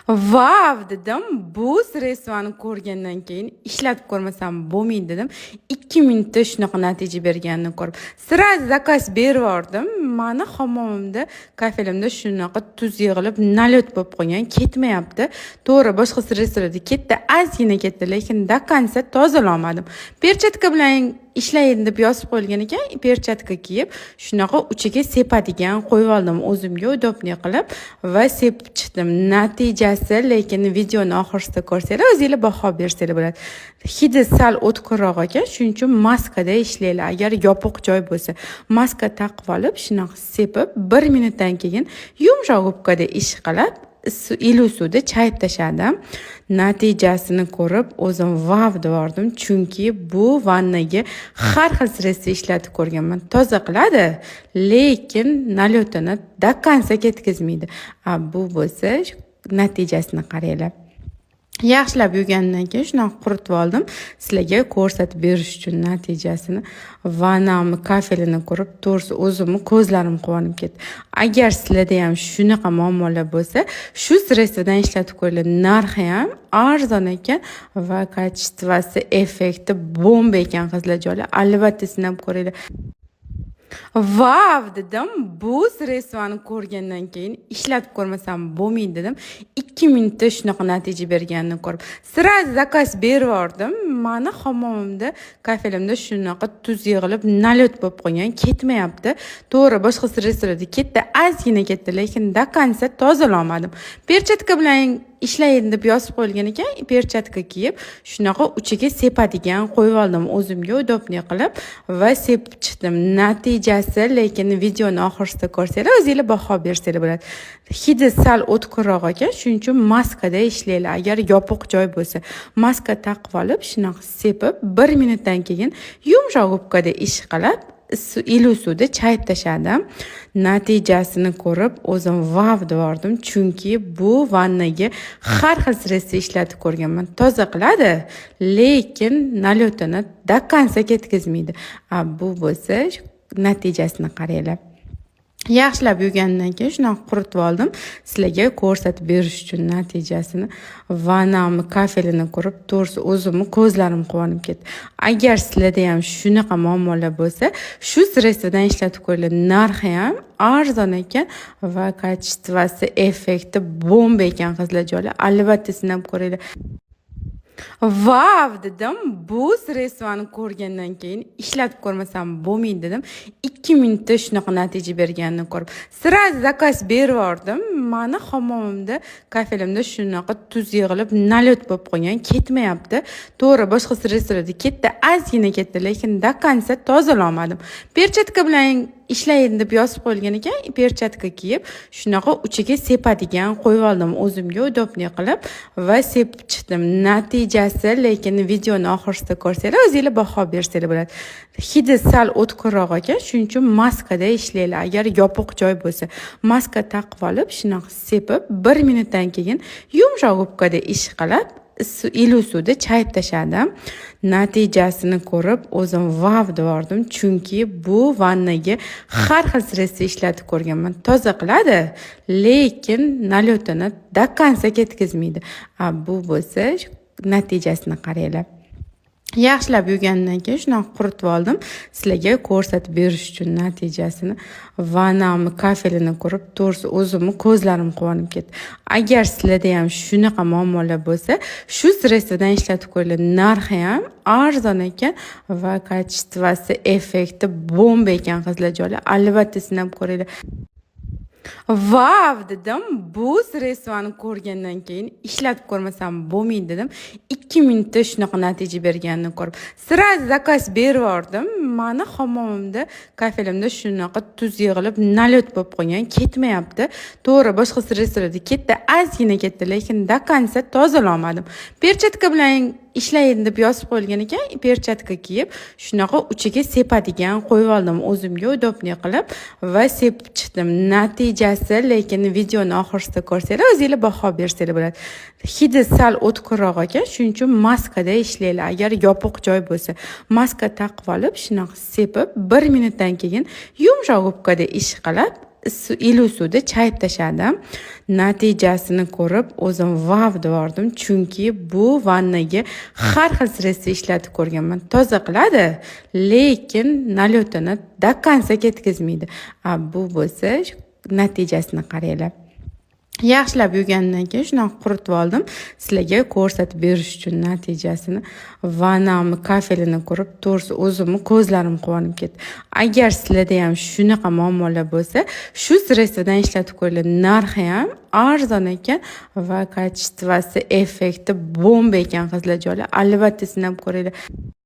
Vav, dedim, bu средство ni ko'rgandan keyin ishlatib ko'rmasam bo'lmaydi dedim. 2 minutda shunaqa natija berganini ko'rib, сразу заказ berib yubordim. Mani hammomimda, kafelimda shunaqa tuz yig'ilib, налёт bo'lib qolgan, ketmayapti. To'g'ri, boshqa средство larda ketdi, ozgina ketdi, lekin до конца tozalolmadim. Перчатка bilan ishlayin deb yozib qo'yilgan ekan, перчатка kiyib, shunaqa uchiga sepadigan qo'yib oldim o'zimga удобный qilib va sepib chiqdim. Natijasi lekin videoni oxirida ko'rsanglar, o'zinglar baho bersanglar bo'ladi. Hidi sal o'tkirroq ekan, shuning uchun maskada ishlanglar. Agar yopiq joy bo'lsa, maska taqib olib, shunaqa sepib, bir minutdan keyin yumshoq gubkada ishqalab, iliq suvda chayib tashladim. Natijasini ko'rib, o'zim vav devordim, chunki bu vannaga har xil средство ishlatib ko'rganman. Toza qiladi, lekin налёт ini до конца ketkazmaydi. A bu bo'lsa, natijasini qaranglar. Yaxshilab yuvgandan keyin shunaqa quritib oldim sizlarga ko'rsatib berish uchun natijasini. Vannamni kafelini ko'rib, to'g'risi, o'zimni ko'zlarim quvonib ketdi. Agar sizlarda ham shunaqa muammolar bo'lsa, shu средство dan ishlatib ko'ringlar. Narxi ham arzon ekan va качество si, effekti bomba ekan, qizlarjonlar, albatta sinab ko'ringlar. Vav, dedim, bu средство ni ko'rgandan keyin ishlatib ko'rmasam bo'lmaydi dedim. 2 minutda shunaqa natija berganini ko'rib, сразу заказ berib yubordim. Mani hammomimda, kafelimda shunaqa tuz yig'ilib, налёт bo'lib qolgan, ketmayapti. To'g'ri, boshqa средство larda ketdi, ozgina ketdi, lekin до конца tozalolmadim. Перчатка bilan ishlayin deb yozib qo'yilgan ekan, перчатка kiyib, shunaqa uchiga sepadigan qo'yib oldim o'zimga удобный qilib va sepib chiqdim. Natijasi lekin videoni oxirida ko'rsanglar, o'zinglar baho bersanglar bo'ladi. Hidi sal o'tkirroq ekan, shuning uchun maskada ishlanglar. Agar yopiq joy bo'lsa, maska taqib olib, shunaqa sepib, bir minutdan keyin yumshoq gubkada ishqalab, iliq suvda chayib tashladim. Natijasini ko'rib, o'zim vav devordim, chunki bu vannaga har xil средство ishlatib ko'rganman. Toza qiladi, lekin налёт ini до конца ketkazmaydi. A bu bo'lsa, natijasini qaranglar. Yaxshilab yuvgandan keyin shunaqa quritib oldim sizlarga ko'rsatib berish uchun natijasini. Vannamni kafelini ko'rib, to'g'risi, o'zimni ko'zlarim quvonib ketdi. Agar sizlarda ham shunaqa muammolar bo'lsa, shu средство dan ishlatib ko'ringlar. Narxi ham arzon ekan va качество si, effekti bomba ekan, qizlarjonlar, albatta sinab ko'ringlar. Vav, dedim, bu средство ni ko'rgandan keyin ishlatib ko'rmasam bo'lmaydi dedim. 2 minutda shunaqa natija berganini ko'rib, сразу заказ berib yubordim. Mani hammomimda, kafelimda shunaqa tuz yig'ilib, налёт bo'lib qolgan, ketmayapti. To'g'ri, boshqa средство larda ketdi, ozgina ketdi, lekin до конца tozalolmadim. Перчатка bilan ishlayin deb yozib qo'yilgan ekan, перчатка kiyib, shunaqa uchiga sepadigan qo'yib oldim o'zimga удобный qilib va sepib chiqdim. Natijasi lekin videoni oxirida ko'rsanglar, o'zinglar baho bersanglar bo'ladi. Hidi sal o'tkirroq ekan, shuning uchun maskada ishlanglar. Agar yopiq joy bo'lsa, maska taqib olib, shunaqa sepib, bir minutdan keyin yumshoq gubkada ishqalab, iliq suvda chayib tashladim. Natijasini ko'rib, o'zim vav devordim, chunki bu vannaga har xil средство ishlatib ko'rganman. Toza qiladi, lekin налёт ini до конца ketkazmaydi. A bu bo'lsa, natijasini qaranglar. Yaxshilab yuvgandan keyin shunaqa quritib oldim sizlarga ko'rsatib berish uchun natijasini. Vannamni kafelini ko'rib, to'g'risi, o'zimni ko'zlarim quvonib ketdi. Agar sizlarda ham shunaqa muammolar bo'lsa, shu средство dan ishlatib ko'ringlar. Narxi ham arzon ekan va качество si, effekti bomba ekan, qizlarjonlar, albatta sinab ko'ringlar. Vav, dedim, bu средство ni ko'rgandan keyin ishlatib ko'rmasam bo'lmaydi dedim. 2 minutda shunaqa natija berganini ko'rib, сразу заказ berib yubordim. Mani hammomimda, kafelimda shunaqa tuz yig'ilib, налёт bo'lib qolgan, ketmayapti. To'g'ri, boshqa средство larda ketdi, ozgina ketdi, lekin до конца tozalolmadim. Перчатка bilan ishlayin deb yozib qo'yilgan ekan, перчатка kiyib, shunaqa uchiga sepadigan qo'yib oldim o'zimga удобный qilib va sepib chiqdim. Natijasi lekin videoni oxirida ko'rsanglar, o'zinglar baho bersanglar bo'ladi. Hidi sal o'tkirroq ekan, shuning uchun maskada ishlanglar. Agar yopiq joy bo'lsa, maska taqib olib, shunaqa sepib, bir minutdan keyin yumshoq gubkada ishqalab, Iliq suvda chayib tashladim. Natijasini ko'rib, o'zim "Vau!" devordim, chunki bu vannaga har xil средство ishlatib ko'rganman. Toza qiladi, lekin налёт ini до конца ketkazmaydi. A bu bo'lsa, natijasini qaranglar. Yaxshilab yuvgandan keyin shunaqa quritib oldim, sizlarga ko'rsatib berish uchun natijasini. Vannamni kafelini ko'rib, to'g'risi, o'zimni ko'zlarim quvonib ketdi. Agar sizlarda ham shunaqa muammolar bo'lsa, shu средство dan ishlatib ko'ringlar. Narxi ham arzon ekan va качество si, effekti bomba ekan. Qizlarjonlar, albatta sinab ko'ringlar.